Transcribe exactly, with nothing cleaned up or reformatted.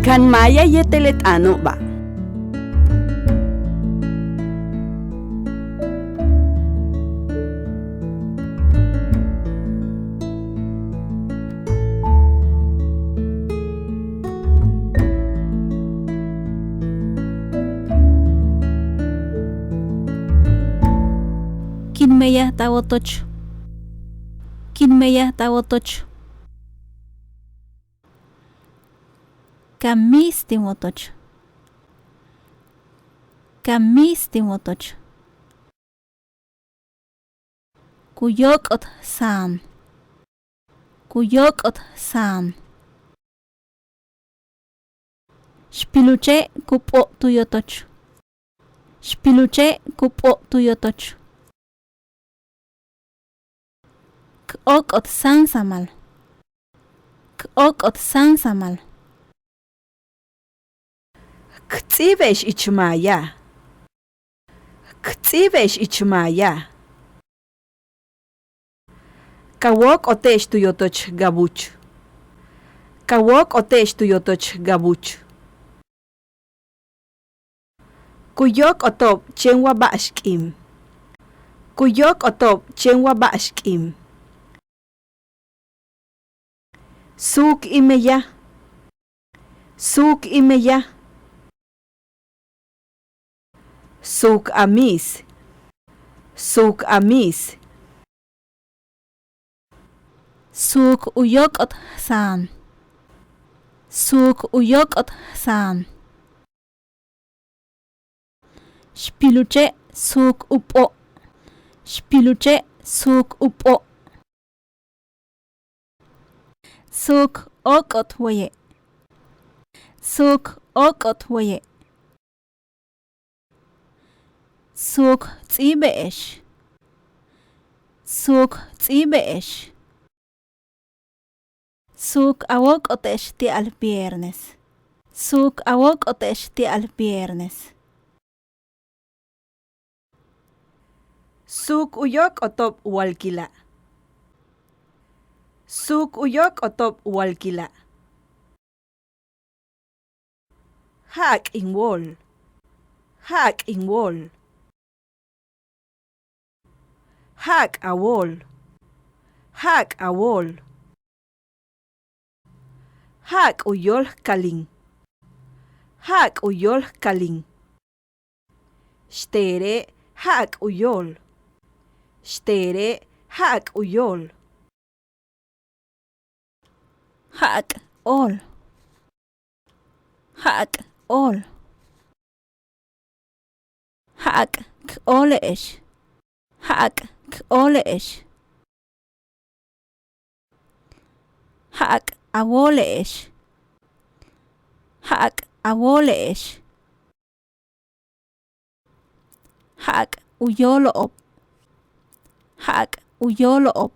Kan maaya yéetel le t'aano'oba'. Kin meyaj ta wotoch. Kin meyaj ta wotoch. Ka miis tin wotoch. Ka miis tin wotoch. Ku yóok'ot sa'an. Ku yóok'ot sa'an. Xpiluche' ku p'o' tu yotoch. Xpiluche' ku p'o' tu yotoch. K óok'ot sáansamal. K óok'ot sáansamal. K ts'íibe'ex ich maaya. K ts'íibe'ex ich maaya. Ka wóok'ote'ex tu yotoch gabuch. Ka wóok'ote'ex tu yotoch gabuch. Ku yóok'oto'ob chéen wa ba'ax k'iin. Ku yóok'oto'ob chéen wa ba'ax k'iin. Suuk in meyaj. Suuk in meyaj. Suuk a miis. Suuk a miis. Suuk u yóok'ot sa'an. Suuk u yóok'ot sa'an. Xpiluche' suuk u p'o'. Xpiluche' suuk u p'o'. Suuk óok'ot weye'. Suuk óok'ot weye'. Suuk ts'íibe'ex. Suuk ts'íibe'ex. Suuk a wóok'ote'ex ti'al viernes. Suuk a wóok'ote'ex ti'al viernes. Suuk u yóok'oto'ob walkila'. Suuk u yóok'oto'ob walkila'. Ja'ak' in wóol. Ja'ak' in wóol. Ja'ak' a wóol. Ja'ak' a wóol. Ja'ak' u yóol kalin. Ja'ak' u yóol kalin. Xteere' ja'ak' u yóol. Xteere' ja'ak' u yóol. Ja'ak' óol. Ja'ak' óol. Ja'ak' k óole'ex. Ja'ak' k óole'ex. Ja'ak' a wóole'ex. Ja'ak' a wóole'ex. Ja'ak' u yóolo'ob. Ja'ak' u yóolo'ob.